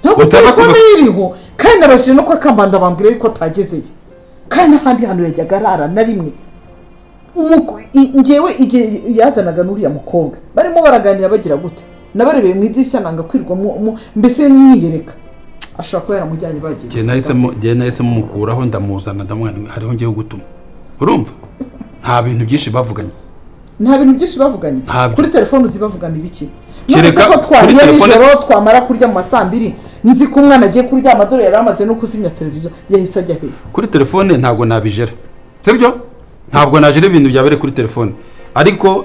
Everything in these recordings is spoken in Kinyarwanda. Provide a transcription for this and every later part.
Ntabwo telefone iriho kandi nabashije no kwa Kambanda bambwira yuko atagezeyo kandi n'ahandi hantu yajyaga arara na rimwe. Ngewe igihe yazanaga n'uriya mukobwa barimo baraganira bagira gute, nabarebeye mu idirishya nanga kwirwa mbese mwiyereka, ashobora kuba yaramujyanye bagiye. Njye nahisemo mukuraho ndamuzana ndamwana hariho ngiye gutuma. Urumva nta bintu byinshi bavuganye. Nta bintu byinshi bavuganye kuri telefone uzibavugana ibiki? None se ko twariye nijoro twamara kurya mu ma 2:00 nzi ko umwana agiye kuryama dore yari amaze no kuzimya televiziyo yahise ajya hehe? Kuri telefone ntabwo nabijera, sibyo? Ntabwo najera ibintu byabereye kuri telefone, ariko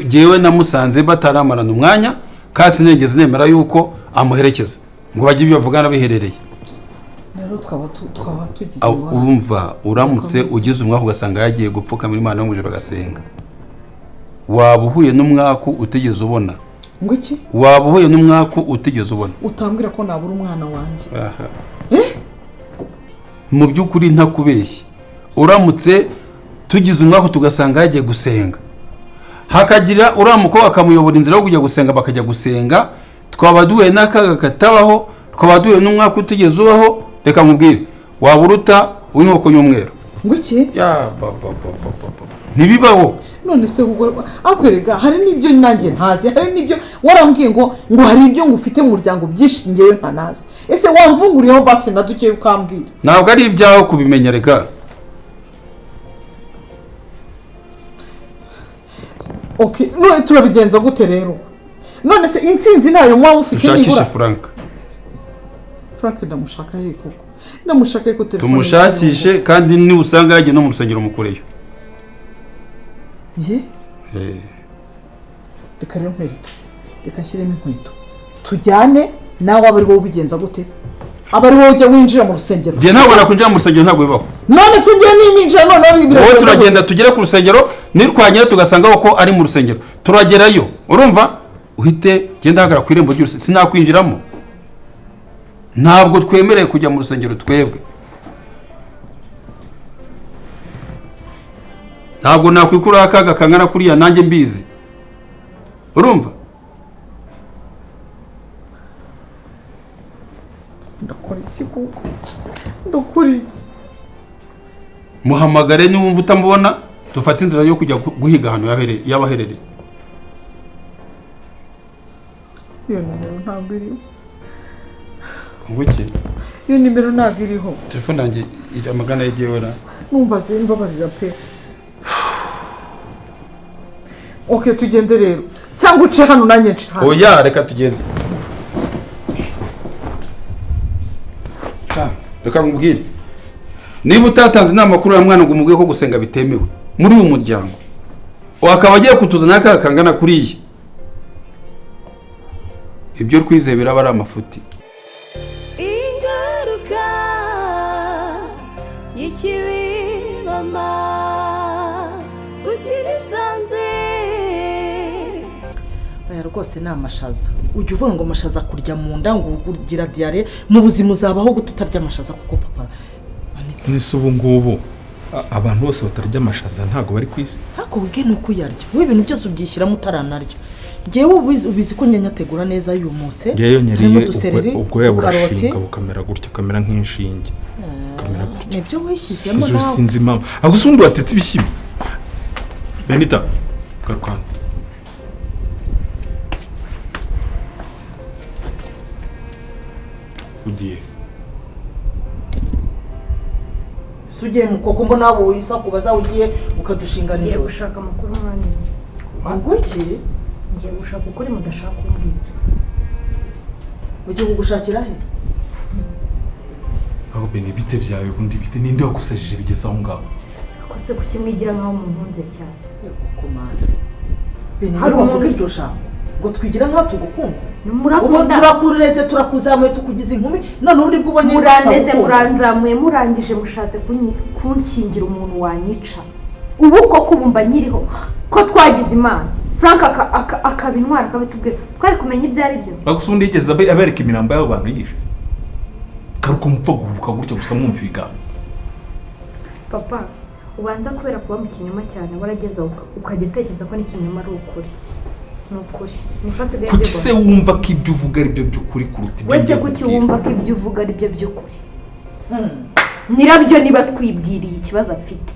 jyewe namusanze bataramarana umwanya kasi nigeze nemera yuko amuherekeza ngo bajye ibyo bavugana biherereye. Rero twaba tugize urumva uramutse ugize umwaka ugasanga yagiye gupfukamira Imana yo mu ijuru agasenga, waba uhuye n'umwaku utigeze ubona. Ngo iki? Waba uhuye n'umwaku utigeze ubona. Utambwira ko nabura umwana wanjye. Mu by'ukuri ntakubeshye, uramutse tugize umwaku tugasanga yagiye gusenga, hakagira uriya mukobwa akamuyobora inzira yo kujya gusenga bakajya gusenga, twaba duhuye n'akaga katabaho, twaba duhuye n'umwaku utigeze ubaho. Reka nkubwire, waba uruta uw'inkoko y'umweru. Ngo iki? Ya ntibibaho. None se akwereka hari n'ibyo nanjye ntazi, hari n'ibyo warambwiye ngo hari ibyo ngufite mu muryango byinshi ngewe ntanazi. Ese wamvunguriyeho basi na duke ukambwira? Ntabwo ari ibyawe kubimenya reka. Okay, none turabigenza gute rero? None se intsinzi nayo mwaba ufite nibura? Dushakishe Frank. Frank ndamushaka he koko? Ndamushaka ko telefone tumushakishe kandi ni usanga yagiye no mu rusengero mukureyo. Ye? Reka rero nkwereke, reka nshyiremo inkweto tujyane nawe, aba ari wowe ubigenza gute? Aba ari wowe ujya winjira mu rusengero? Njye ntabwo nakwinjira mu rusengero, ntabwo bibaho. None se njye niminjira none wowe turagenda tugere ku rusengero, nitwagera tugasanga ko ari mu rusengero turagerayo, urumva uhite genda hagara ku irembo ry'urusengero, sinakwinjiramo. Ntabwo twemerewe kujya mu rusengero twebwe. Ntabwo nakwikuraho akaga kangana kuriya nanjye mbizi. Urumva? Ndakora iki koko? Ndakora iki? Muhamagare niwumva utamubona, dufate inzira yo kujya guhiga ahantu yabaherereye. Iyo nimero ntabwo iriho. Ngo iki? Iyo nimero ntabwo iriho. Telefone yanjye iri amagana yegewe na. Numbaze mbabarira pe. Okay, tugende rero. Cyangwa uce hano nanjye nce hano. Oya, reka tugende. Reka nkubwire, niba utatanze inama kuri uriya mwana ngo umubwire ko gusenga bitemewe muri uyu muryango, akaba agiye kutuzana akaga kangana kuriya, ibyo twizeye biraba ari amafuti. Ingaruka y'ikibi mama kukirisanze. Aya rwose ni amashaza. Ujya uvuga ngo amashaza kurya mu nda ngo ugira diare, mu buzima uzabaho gute utarya amashaza kuko papa? Nese ubu ngubu abantu bose batarya amashaza ntago bari ku isi. Ariko wige nuko uyarya, wowe ibintu byose ubyishyiramo utaranarya. Ngewe ubizi ko nyanyategura neza yumutse. Ngewe nyeriye ubwoya burashinga bukamera gutya, kamera nk'inshinge. Kamera gutya. Nibyo wishyizemo nawe. Sinzi mama. Agusundi watetse ibishyimbo. Benita, garuka. Ugiye sugiye mukoko mbona abo wisakubaza ugiye ukadushinga nijoro. Ngiye gushaka amakuru mwana. Ngo iki? Ngiye gushaka ukuri mudashaka kumbwira. Ugiye kugushakira he? Aho bene bite byawe ubundi bite ninde wakusajije bigeze aho ngaho? Akose kukimwigira nkaho munkunze cyane. Yego komanda. Bene hari umuntu iryo jambo ngo twigira nka tugukunze. Ubu turakureze turakuzamuye tukugize inkumi none uri bwo ubonye murandeze muranzamuye murangije mushatse kunkingira umuntu wanyica. Ubu koko ubumba nyiriho ko twagize Imana. Frank akabintwara akabitubwira twari kumenya ibyo ari byo. Bagusundi yigeze abereka imirambo y'abo bantu yishe. Karuko mupfa guhubuka gutya gusa mwumva ibigambo. Papa ubanza kubera kuba mu kinyoma cyane warageza ukajya utekereza ko n'ikinyoma ari ukuri. Ni ukuri niko nsigaye Kuki se mbibona. wumva ko ibyo uvuga ari byo by'ukuri kuruta ibyo Wese ngiye kuki kukubwira? wumva ko ibyo uvuga ari byo by'ukuri? Nyirabyo niba twibwiriye ikibazo afite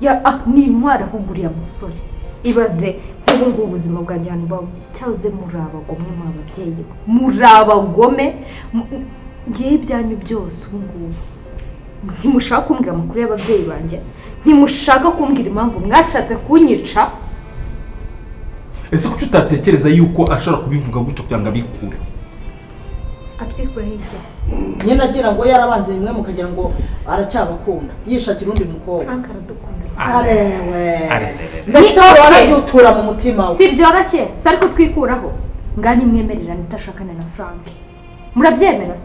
ya ni intwari ahubwo uriya musore. Ibaze nk'ubu ngubu ubuzima bwanjye ahantu buba cyahoze. Muri abagome, muri ababyeyi be, muri abagome. Ngewe ibyanyu byose ubu ngubu ntimushaka kumbwira amakuru y'ababyeyi banjye, ntimushaka kumbwira impamvu mwashatse kunyica. Ese kuki utatekereza yuko ashobora kubivuga gutyo kugira ngo abikure? Atwikureho iki? Nyine agira ngo yarabanze rimwe mukagira ngo aracyabakunda, yishakira undi mukobwa. Frank aradukunda. Arewe! Arerere. Mbese Ni wowe okay. waragiye utura mu mutima we. Si byoroshye si, ariko twikuraho ngani mwemerera nitashakane na Frank, murabyemera?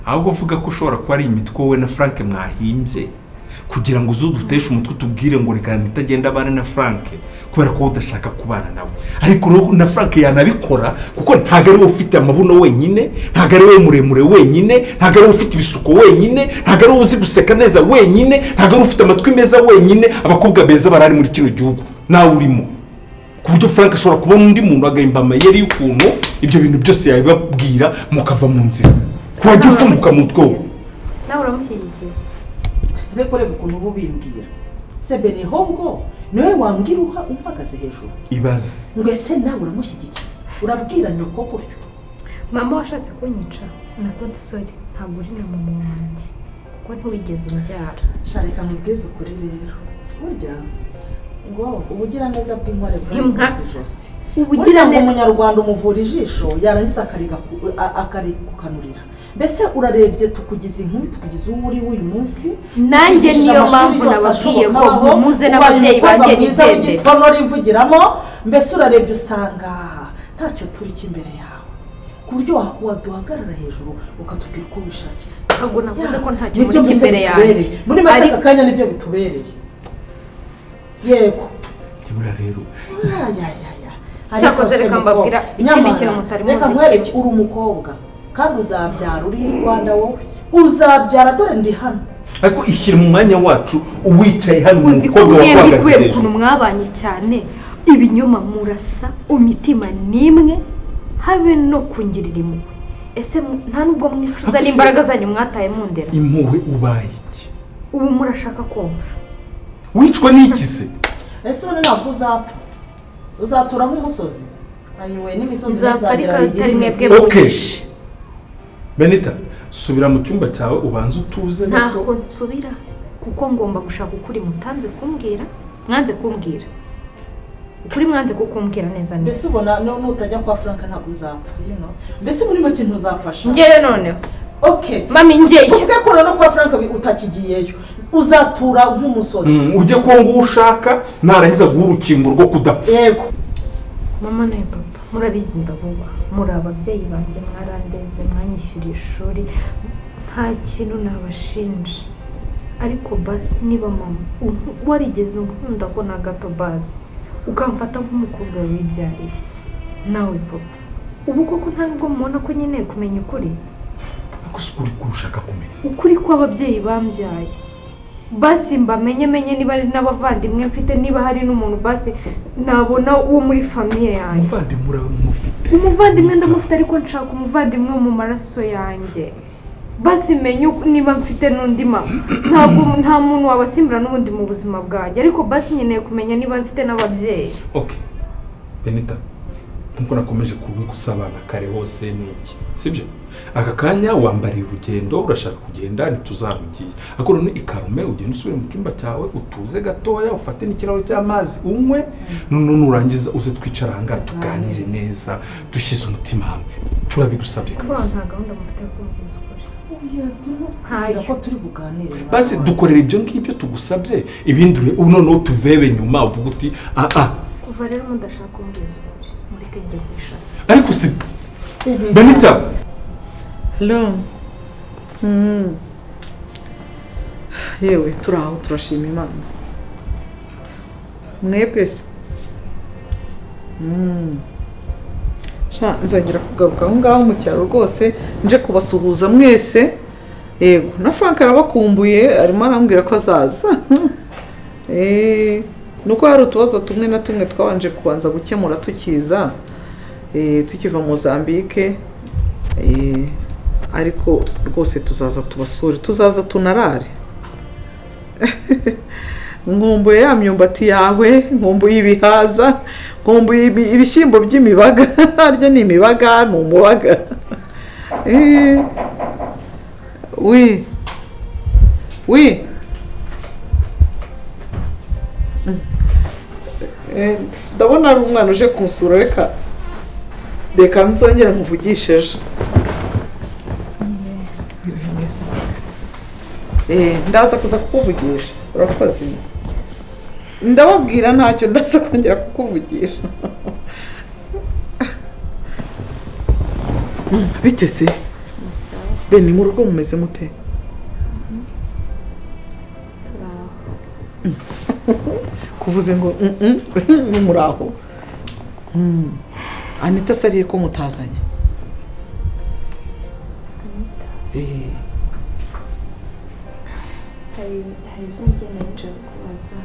Ahubwo uvuga ko ushobora kuba ari imitwe wowe na Frank mwahimbye kugira ngo uze uduteshe umutwe, utubwire ngo reka nitagenda abane na Frank kubera ko wowe udashaka kubana nawe. Ariko rero na Frank yanabikora, kuko ntabwo ari wowe ufite amabuno wenyine, ntabwo ari wowe muremure wenyine, ntabwo ari wowe ufite ibisuko wenyine, ntabwo ari wowe uzi guseka neza wenyine, ntabwo ari wowe ufite amatwi meza wenyine. Abakobwa beza barari muri kino gihugu, nawe urimo, ku buryo Frank ashobora kubona undi muntu agahimba amayeri y'ukuntu ibyo bintu byose yabibabwira mukava mu nzira. Wajya ufunguka mu mutwe wowe. Nawe uramushyigikiye? Ariko reba ukuntu uba ubimbwira se Beni, ahubwo niwe wambwira uhagaze hejuru. Ibaze. Ngo ese nawe uramushyigikiye? Urabwira nyoko gutyo? Mama washatse kunyica nako, sorry, ntabwo uri na mama wanjye kuko ntiwigeze umbyara. Sha, reka nkubwize ukuri rero, burya ngo ubugiraneza bw'inkware bwakunze ijosi. Burya ngo Ubugiraneza. umunyarwanda umuvura ijisho yarangiza akarigukanurira. Mbese urarebye tukugize inkumi, tukugize uwo uri w'uyu munsi. Nanjye Tukugishije niyo amashuri mpamvu yose nababwiye ngo ashoboka abaho, muze ubaye n'ababyeyi umukobwa banjye mwiza nigendere. w'igitonore imvugiramo. Mbese urarebye usanga ntacyo turi cy'imbere yawe, ku buryo waduhagarara hejuru ukatubwira uko wishakiye. Ntabwo navuze ko ntacyo Nibyo muri mbese imbere yanjye. bitubereye muri make aka kanya, nibyo bitubereye, yego. Buriya rero Ya. Cyakoze Ariko se reka mukobwa, mbabwira ikindi nyamara, kintu mutari reka muzi nkwereke, kimwe. uri umukobwa kandi uzabyara uri i Rwanda, wowe uzabyara, dore ndi hano. Ariko ishyira mu mwanya wacu, uwicaye hano, Uzi ko umukobwa mwembi waguhagaze kubera hejuru. ukuntu mwabanye cyane, ibinyoma murasa, imitima n'imwe, habe no kungirira impuhwe. Ese nta nubwo mwicuza Ariko se- n'imbaraga zanyu mwataye mundera? Impuhwe ubaye iki? Ubu murashaka kumva? Wicwa n'iki se? Ese ubundi ntabwo uzapfa, uzatura nk'umusozi? Ayiwe, n'imisozi Nzapfa ariko ntizagera atari yigire. mwebwe Okay. munyishe. Benita, subira mu cyumba cyawe ubanze utuze gato. Ntaho nsubira, kuko ngomba gushaka ukuri mutanze kumbwira, mwanze kumbwira ukuri, mwanze kukumbwira neza Mbese neza. ubona nutajya kwa Frank ntabwo uzapfa. Mbese muri make ntuzapfasha. Ngewe noneho Okay. Mami, ngeyo. Tuvuge ko noneho kwa Frank utakigiyeyo, uzatura nk'umusozi. Ujye ko nguwo ushaka narangiza guha urukingo rwo kudapfa. Yego. Mama na papa, murabizi ndabubaha, muri ababyeyi banjye, mwarandeze, mwanyishyuriye ishuri, nta kintu nabashinja. Ariko basi niba mama warigeze unkunda ko na gato, basi ukamfata nk'umukobwa wibyariye, nawe papa, ubu koko nta nubwo mubona ko nkeneye kumenya ukuri? Ariko si ukuri ko ushaka kumenya? Ukuri kw'ababyeyi bambyaye, basi mbamenye, menye niba ari n'abavandimwe mfite, niba hari n'umuntu basi nabona wo muri famille yanjye. Umuvandimwe uramufite. Umuvandimwe ndamufite, ariko nshaka umuvandimwe wo mu maraso yanjye, basi menye niba mfite n'undi mama. Ntabwo nta muntu wabasimbura n'ubundi mu buzima bwanjye, ariko basi nkeneye kumenya niba mfite n'ababyeyi. Okay Benita, nkuko nakomeje kubigusabana kare hose ni iki, sibyo? Aka kanya wambariye urugendo, urashaka kugenda, ntituzarugiye. Ariko none ikarume, ugende usubire mu cyumba cyawe, utuze gatoya, ufate n'ikirahure cy'amazi unywe, none nurangiza uze twicara ahangaha tuganire neza dushyize umutima hamwe. Turabigusabye Kuba kabisa. nta gahunda mufite yo kumbwiza ukuri? Oya, turimo Ntayo. kubwira ko turi buganire. Basi dukorera ibyo ngibyo tugusabye, ibindi ubu noneho tuvebe nyuma uvuga uti ah ah. Kuva rero mudashaka kumbwiza ukuri, mureke njye kwishakira. Ariko si Benita. Hello. Yewe, turi aho, turashima Imana. Mwebwe se? Sha, nzongera kugaruka aho ngaho mu cyaro rwose nje kubasuhuza mwese. Yego, na Frank arabakumbuye, arimo arambwira ko azaza. Nuko hari utubazo tumwe na tumwe twabanje kubanza gukemura tukiza, tukiva Mozambique, ariko rwose tuzaza tubasure, tuzaza tunarare. Nkumbuye ya myumbati yawe, nkumbuye ibihaza, nkumbuye ibishyimbo by'imibaga. Harya ni imibaga, ni umubaga. Oui oui. Ndabona ari umwana uje kunsura, reka nzongere nkuvugishe ejo. Ndaza kuza kukuvugisha, urakoze. Ndababwira ntacyo, ndaza kongera kukuvugisha. Bite se Beni, mu rugo mumeze mute? Kuvuze ngo muraho. Anita sariye ko mutazanye? Hari ibyo ngenda nje kubaza.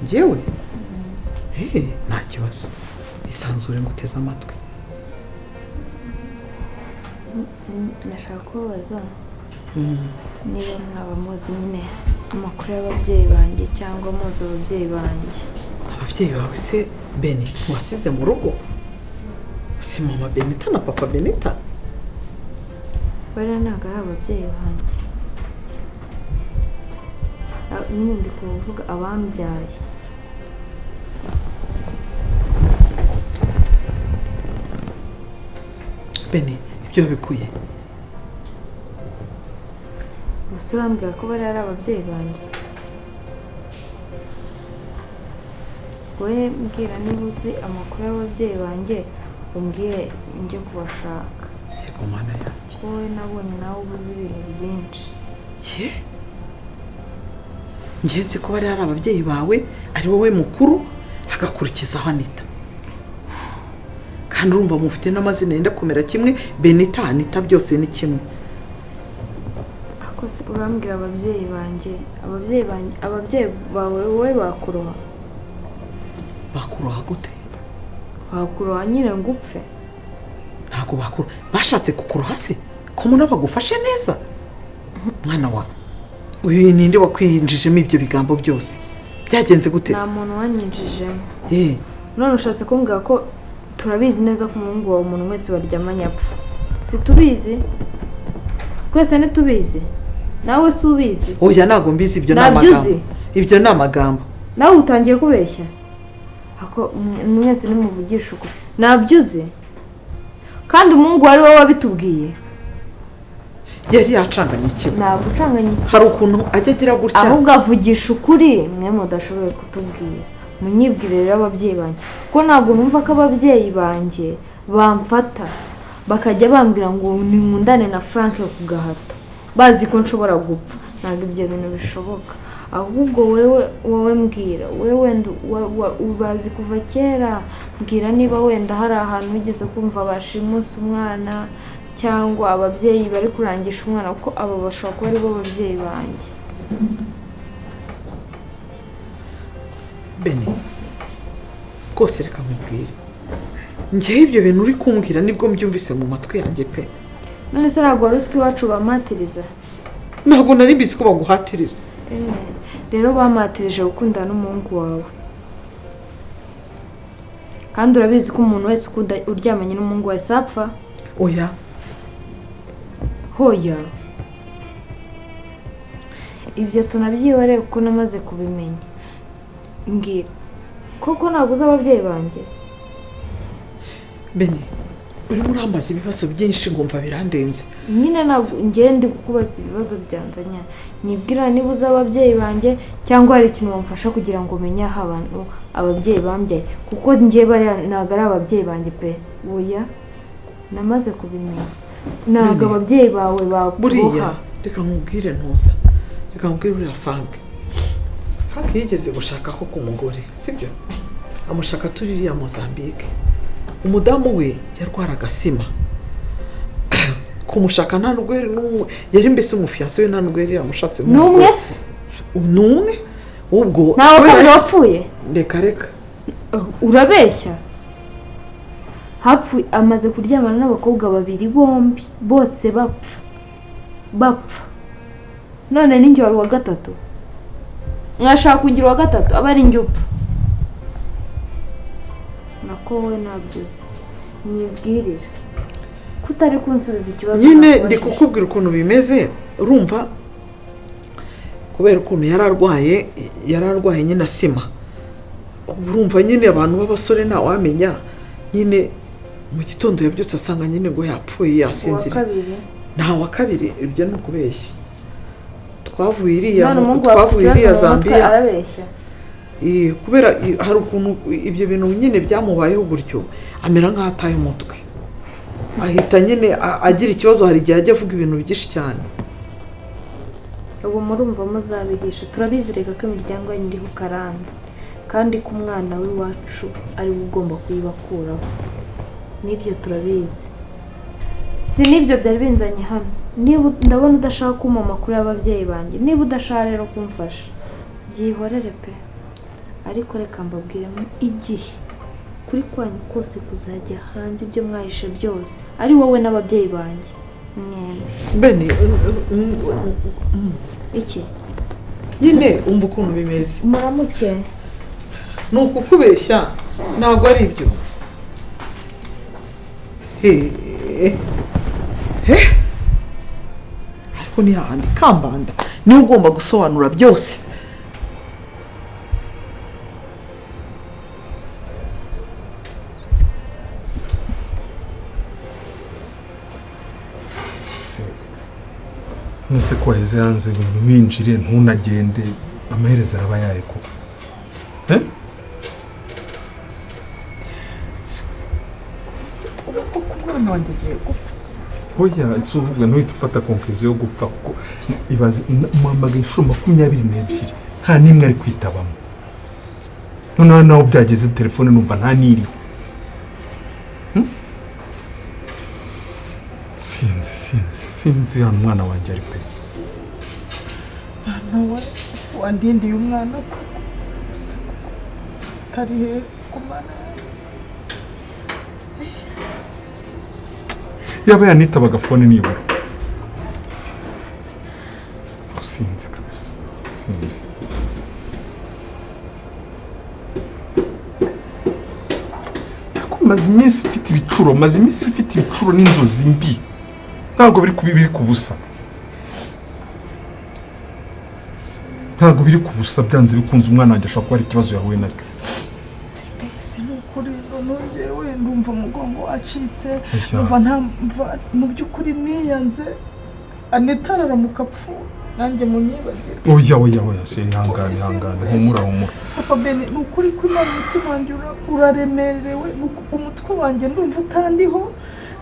Njyewe? Nta kibazo, isanzure nguteze amatwi. Nashaka kubabaza niba mwaba muzi nyine amakuru y'ababyeyi banjye cyangwa muzi ababyeyi banjye. Ababyeyi bawe se Beni wasize mu rugo? Si mama Benita na papa Benita? Bariya ntabwo ari ababyeyi banjye. Nyine ndi kuvuga abambyaye. Beni, ibyo bikuye? Gusa urambwira ko bariya ari ababyeyi banjye. Wowe mbwira niba uzi amakuru y'ababyeyi banjye, umbwire njye kubashaka. Yego mana yanjye. Wowe nabonye nawe ubuze ibintu byinshi. Ye? Njye nzi ko bariya ari ababyeyi bawe, ari wowe mukuru, hagakurikizaho Anita. Kandi urumva mufite n'amazina yenda kumera kimwe, Benita, Anita byose ni kimwe. Akose urambwira ababyeyi banjye, ababyeyi bawe wowe bakuroha. Bakuroha gute? Bakuroha nyine ngo upfe. Ntabwo bakuroha. Bashatse kukuroha se? Ko muna bagufashe neza? Mwana wa, uyu ninde wakwinjijemo ibyo bigambo byose? Byagenze gute se? Nta muntu wanyinjijemo. None ushatse kumbwira ko turabizi neza ko umuhungu wawe umuntu wese baryamanye apfa. Si tubizi? Twese ntitubizi? Nawe si ubizi? Oya ntabwo mbizi, ibyo ni amagambo. Ibyo ni amagambo. Nawe utangiye kubeshya? Ako mwese nimuvugisha ukuri. Ntabyo uzi? Kandi umuhungu wari wowe wabitubwiye. Yari yacanganye ikigo. Ntabwo ucanganye ikigo. Hari ukuntu ajya agira gutya. Ahubwo avugisha ukuri mwe mudashoboye kutubwira. Munyibwire rero ababyeyi banjye. Kuko ntabwo numva ko ababyeyi banjye bamfata bakajya bambwira ngo ninkundane na Frank ku gahato, bazi ko nshobora gupfa. Ntabwo ibyo bintu bishoboka. Ahubwo wowe mbwira, wewe ubazi kuva kera, mbwira niba wenda hari ahantu ugeze kumva bashimusa umwana cyangwa ababyeyi bari kurangisha umwana, kuko abo bashobora kuba ari bo babyeyi banjye. Beni, rwose reka nkubwire, njyewe ibyo bintu uri kumbwira nibwo mbyumvise mu matwi yanjye pe. None se ntabwo wari uzi ko iwacu bamatiriza? Ntabwo nari mbizi ko baguhatiriza. Rero bamatirije gukundana n'umuhungu wawe. Kandi urabizi ko umuntu wese ukunda uryamanye n'umuhungu wese apfa. Oya. Hoya. Ibyo tunabyihoreye kuko namaze kubimenya. Mbwira, koko ntabwo uzi ababyeyi banjye? Beni, urimo urambaza ibibazo byinshi ngumva birandenze. Nyine ntabwo njye ndi kukubaza ibibazo byanzanye. Nibwira niba uzi ababyeyi banjye cyangwa hari ikintu wamfasha kugira ngo umenye aho abantu ababyeyi bambyaye, kuko njye bariya ntabwo ari ababyeyi banjye pe. Oya, namaze kubimenya. Ntabwo ababyeyi bawe bakuroha. Buriya reka nkubwire ntuza, reka nkubwire buriya Frank. Frank yigeze gushaka ko ku mugore, sibyo? Amushaka turi iriya Mozambique. Umudamu we yarwaraga sima. Kumushaka nta nubwo yari mbese umufiyanse we, nta nubwo yari yamushatse. Ni umwe se? Ni umwe? Ubwo ntawe kabiri wapfuye? Reka reka. Urabeshya. Hapfu amaze kuryamana n'abakobwa babiri bombi bose bapfa. Bapfa. None ninjye wari uwa gatatu. Mwashaka kugira uwa gatatu aba ari njye upfa. Nako wowe ntabyo uzi. Nyibwirira. Kutari kunsubiza ikibazo nyine ndi kukubwira ukuntu bimeze urumva kubera ukuntu yararwaye nyine asima urumva nyine abantu b'abasore ntawamenya nyine mu gitondo yabyutse asanga nyine ngo yapfuye yasinziriye nta wa kabiri ibyo ni ukubeshya twavuye iriya Zambia kubera hari ukuntu ibyo bintu nyine byamubayeho gutyo amera nk'aho ataye umutwe ahita nyine agira ikibazo hari igihe ajya avuga ibintu byinshi cyane. Ubu murumva muzabihisha turabizireka ko imiryango yanyu iriho karanda kandi ko umwana w'iwacu ari we ugomba kuyibakuraho n'ibyo turabizi. Si n'ibyo byari binzanye hano. Niba ndabona udashaka kumpa amakuru y'ababyeyi banjye, niba udashaka rero kumfasha byihorere pe, ariko reka mbabwiremo igihe kuri kwanyu kose kuzajya hanze ibyo mwahishe byose ari wowe n'ababyeyi banjye mwembi. Beni iki nyine umva ukuntu bimeze muramuke ni ukukubeshya ntabwo ari ibyo. Ariko ni hahandi Kambanda niwe ugomba gusobanura byose. Nese ko waheze hanze ntiwinjire ntunagende amaherezo araba yaye koko. Ubu umwana wanjye agiye gupfa. Oya si uvuga ntuhite ufata conclusion yo gupfa kuko ibaze muhamagaye inshuro 22 nta n'imwe ari kwitabamo. Noneho naho byageze telefone numva nta n'iriho. Sinzi hano umwana wanjye ari pe. Mwana wandindiye umwana koko atari he ku mwana yaba yanitabaga fone nibura. Sinzi kabisa sinzi. Maze iminsi mfite ibicuro, maze iminsi mfite ibicuro n'inzozi mbi. Ntabwo biri kubusa. Ntabwo biri kubusa byanze bikunze umwana wanjye ashobora kuba ari ikibazo yahuye nacyo. Mbese n'ukuri nongewe ndumva umugongo wacitse, ndumva ntamva mu by'ukuri niyanze Anita araramuka apfu nanjye munyibagire. Oya oya oya sheri ihangane ihangane humura humura. Papa Beni ni ukuri ko Imana umutima wanjye uraremerewe, umutwe wanjye ndumva utandiho,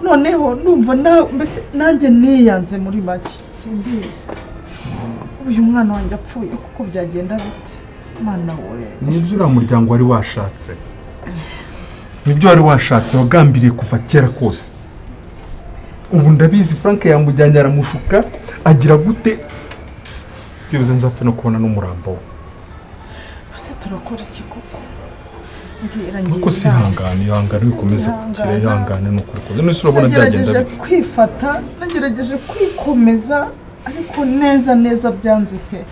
noneho ndumva mbese nanjye niyanze muri make simbizi. Uyu mwana wanjye apfuye kuko byagenda bite Mana we. Nibyo uriya muryango wari washatse, nibyo wari washatse wagambiriye kuva kera kose. Ubu ndabizi Frank yamujyanye aramushuka agira gute byibuze nzapfa no kubona n'umurambo we. Ese turakora iki koko? Mbwira ngiye. Kuko si ihangane ihangane bikomeze kukira ihangane n'ukuri kose. None se urabona byagenda bite? Kwifata nagerageje kwikomeza ariko neza neza byanze pe.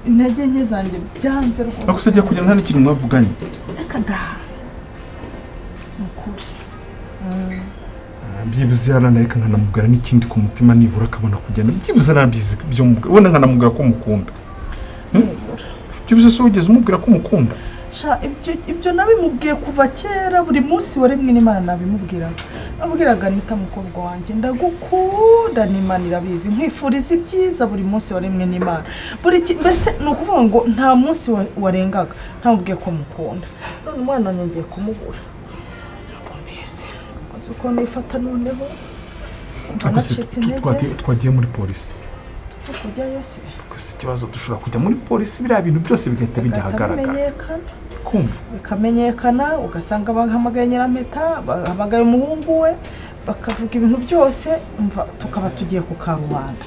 Intege nke zanjye byanze rwose. Ariko se ajya kugira nta n'ikintu mwavuganye? Reka da. Nukuri. Byibuze yaranareka nkanamubwira n'ikindi ku mutima nibura akabona kugenda. Byibuze nabyize byo mubwira. Ubona nkanamubwira ko mukunda. Byibuze se wigeze umubwira ko umukunda? Sha ibyo nabimubwiye kuva kera buri munsi waremwe n'Imana nabimubwiraga. Nabwiraga Anita mukobwa wanjye ndagukunda n'Imana irabizi nkwifuriza ibyiza buri munsi waremwe n'Imana. Buri mbese ni ukuvuga ngo nta munsi warengaga ntamubwiye ko mukunda. None umwana wanjye ngiye kumubura. Ntabwo mbizi. Uzi uko nifata noneho. Twagiye muri polisi. Kujyayo se? Gusa ikibazo dushobora kujya muri polisi biriya bintu byose bigahita bijya ahagaragara. Kumva bikamenyekana ugasanga bahamagaye Nyirampeta bahamagaye umuhungu we bakavuga ibintu byose umva tukaba tugiye ku karubanda.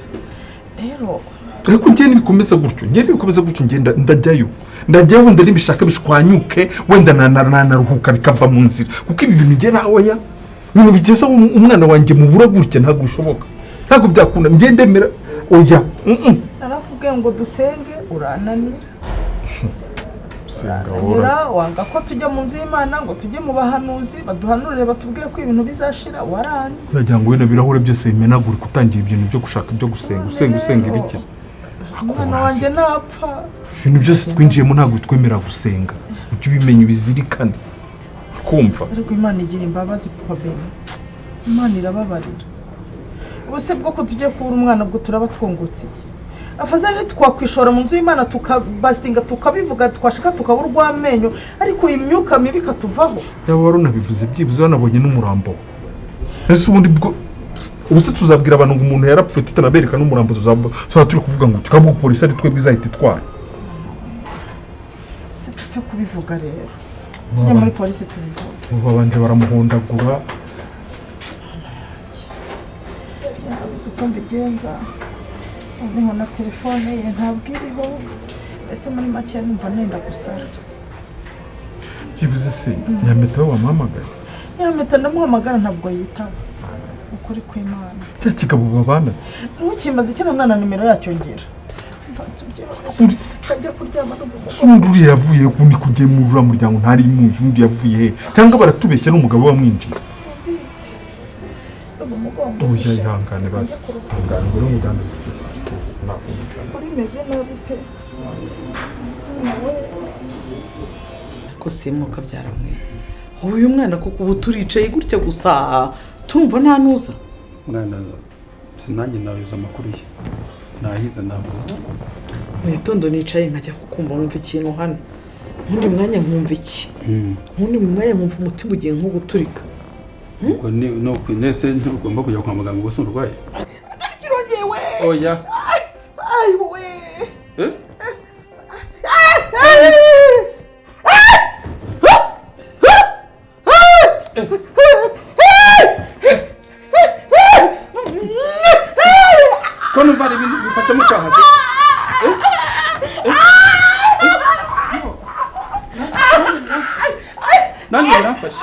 Rero Ariko njye nibikomeza gutyo, njye nibikomeza gutyo, njye ndajyayo, ndajyayo wenda nibishaka bishwanyuke, wenda nanaruhuka bikava mu nzira, kuko ibi bintu njye nawe ya ibintu bigeza umwana wanjye mubura gutya ntabwo bishoboka, ntabwo byakunda. Njye ndemera oya. Narakubwiye ngo dusenge urananira. Urananira, wanga ko tujya mu nzu y'Imana ngo tujye mu bahanuzi baduhanurire batubwire ko ibintu bizashira, waranze. Uragira ngo wenda ibirahure byose bimenagurika utangiye ibintu byo gushaka ibyo gusenga, usenga usenga ibikiza. Umwana wanjye napfa. Ibintu byose twinjiyemo ntabwo twemera gusenga, ujye ubimenya ubizirikane, kumva. Ariko Imana igira imbabazi Papa Beni, Imana irababarira. Ubuse bwo ko tugiye kubura umwana bwo turaba twungutse iki? Afazari twakwishora mu nzu y'Imana tukabastinga tukabivuga twashaka tukabura urw'amenyo, ariko imyuka mibi ikatuvaho. Yaba warunabivuze byibuze wanabonye n'umurambo. Ese ubundi bwo ubuse tuzabwira abantu ngo umuntu yarapfuye tutanabereka n'umurambo, tuzaba turi kuvuga ngo tukabwo polisi ari twebwe izahita itwara. Se tupfe kubivuga rero, tujye muri polisi tubivuge. Babanje baramuhondagura. Yabuze uko mbigenza, noneho na telefone ye ntabwo iriho. Ese muri make numva nenda gusara. Byibuze se Nyampeta we wamuhamagaye? Nyampeta ndamuhamagara ntabwo yitaba. Ukuri kw'Imana. Cya kigabo babana se? Ntukimbaze kino mwana nimero yacyo ngira. Kajya kuryama n'umugabo. Undi uriya yavuye undi kugiye muri uriya muryango ntari muzi, undi yavuye he? Cyangwa baratubeshya n'umugabo wamwinjiye. Simbizi. Umugongo. Oya ihangane basi. Ihangane ngo n'umuganda. Uri meze nabi pe. Ko simuka byaramwe. Uyu mwana kuko ubu turicaye gutya gusa tumva nta nuza. Mwana sinange nayoza amakuru ye. Nahize nabuze. Mu gitondo nicaye nkajya kumva nkumva ikintu hano. Undi mwanya nkumva iki. Undi mwanya nkumva umutima ugiye nko guturika. Ubwo ni no kwinese ntugomba kujya kwa muganga gusa urwaye. Kirongeye we. Oya. Ay we. Eh? Kono bari ibintu bifata mu cyaha. Nanjye biramfashe.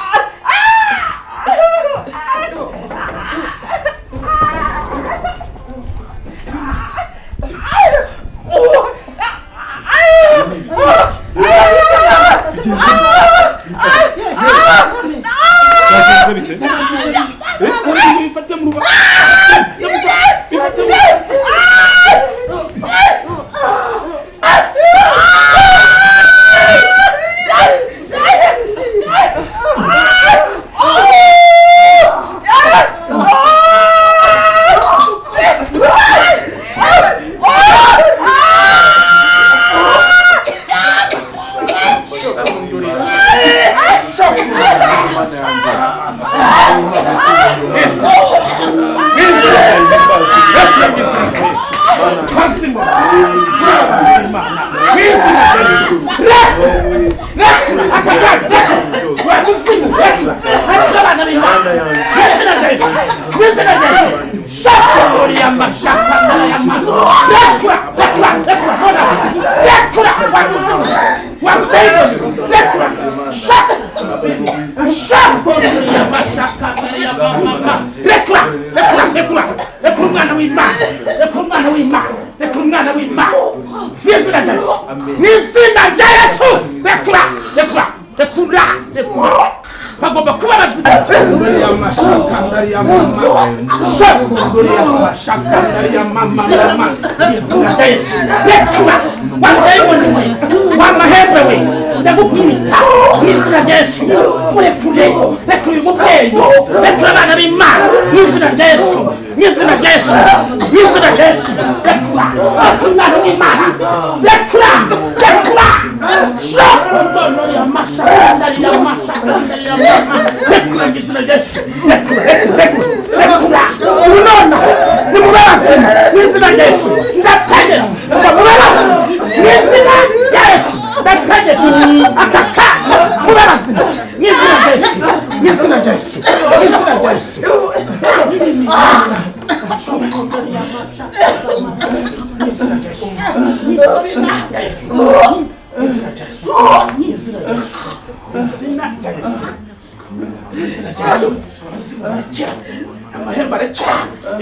Amahembe arekera,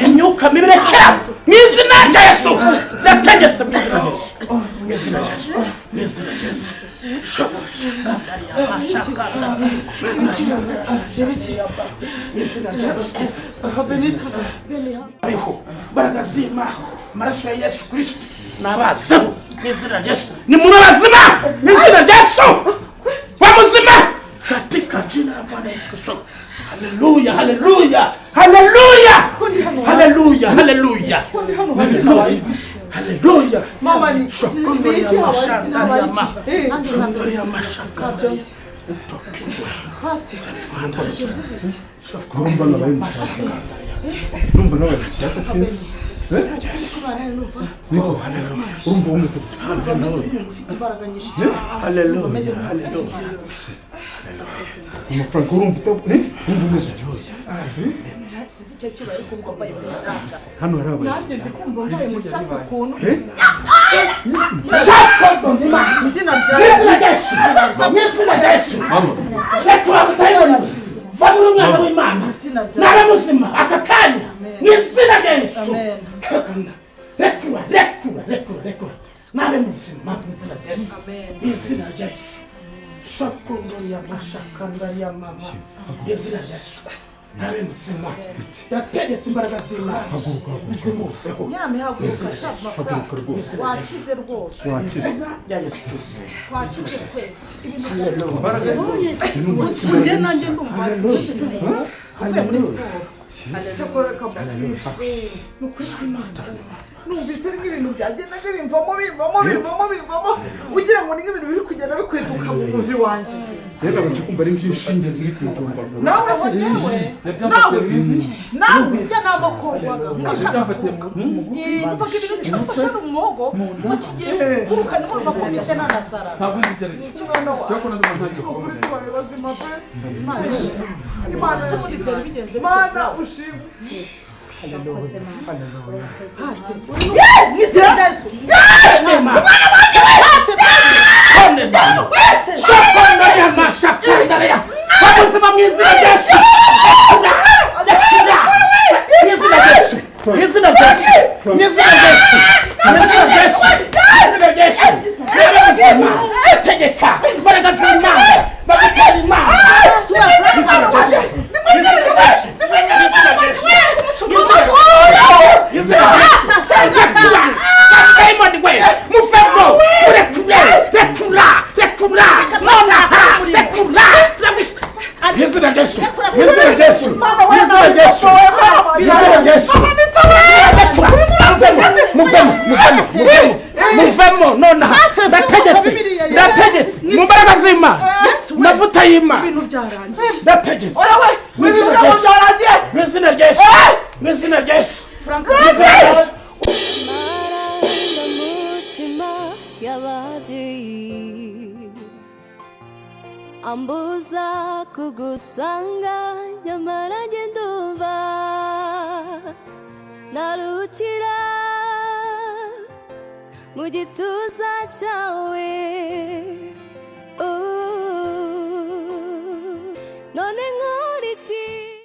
imyuka mibi irekera mu izina rya Yesu. Ndategetse mu izina rya Yesu, mu izina rya Yesu, mu izina rya Yesu. Ariho imbaraga z'Imana, amaraso ya Yesu Kristo nabazeho mu izina rya Yesu. Ni muri bazima mu izina rya Yesu, wa muzima katika jina la Bwana Yesu Kristo. Haleluya, haleluya, haleluya, haleluya, haleluya, haleluya. Mama ni Numva nawe mushyashya sinzi. Urumva umeze ufite imbaraga nyinshi. Haleluya, haleluya. Amafaranga urumva urumva umeze ute? Sinzi icyo kibaye ariko ubwo mbaye mushyashya. Hano hari abaye. Nanjye ndi kumva mbaye mushyashya ukuntu. Izina rya Yesu, izina rya Yesu. Va muri umwana w'Imana, nabe muzima aka kanya mu izina rya Yesu. Rekura, rekura, rekura, rekura, nabe muzima mu izina rya Yesu, mu izina rya Yesu. Shakundoriya mashakandariya mama, mu izina rya Yesu, nabe muzima. Yategetse imbaraga z'Imana zimuseho. Wakize rwose, Izina rya Yesu, twakize twese. Ibintu nanjye ndumva uvuye muri siporo. Numvise nk'ibintu byagendaga bimvamo bimvamo bimvamo bimvamo, ugira ngo ni nk'ibintu biri kugenda bikweduka mu mubiri wanjye. Rero nabanje kumva ari nk'inshinge ziri kwijomba. Nawe se nawe nawe njya ntabwo kogwaga ndashaka numva ko ibintu cyafashe n'umwogo ko kigiye kuruka numva ko mise nanasara. Ntabwo nzi ibyo ari byo. Cyakora ndumva ntagiye Ukuri kubona. tubaye bazima pe. Imana se ubundi byari bigenze bite? Mana ushimwe. Ubuzima mu izina rya Yesu, mu izina rya Yesu, mu izina rya Yesu, mu izina rya Yesu, mu izina rya Yesu, mu izina rya Yesu. Nabe muzima, tegeka imbaraga z'Imana, bagutera Imana. Mu izina rya Yesu, mu izina rya Yesu, mu izina rya Yesu, mu izina rya Yesu. Rekura, dayimoni we, muvemo, murekure, rekura, rekura, nonaha, rekura, izina rya Yesu, izina rya Yesu, izina rya Yesu, izina rya Yesu. Rekura, muvemo, muvemo, muvemo, muvemo nonaha. Ndategetse, ndategetse mu mbaraga z'Imana, mavuta y'Imana. Ibintu byarangiye. Ndategetse mu izina rya Yesu, mu izina rya Yesu, mu izina rya Yesu, mu izina rya Yesu. Amarangamutima y'ababyeyi ambuza kugusanga, nyamara njye ndumva narukira mu gituza cyawe.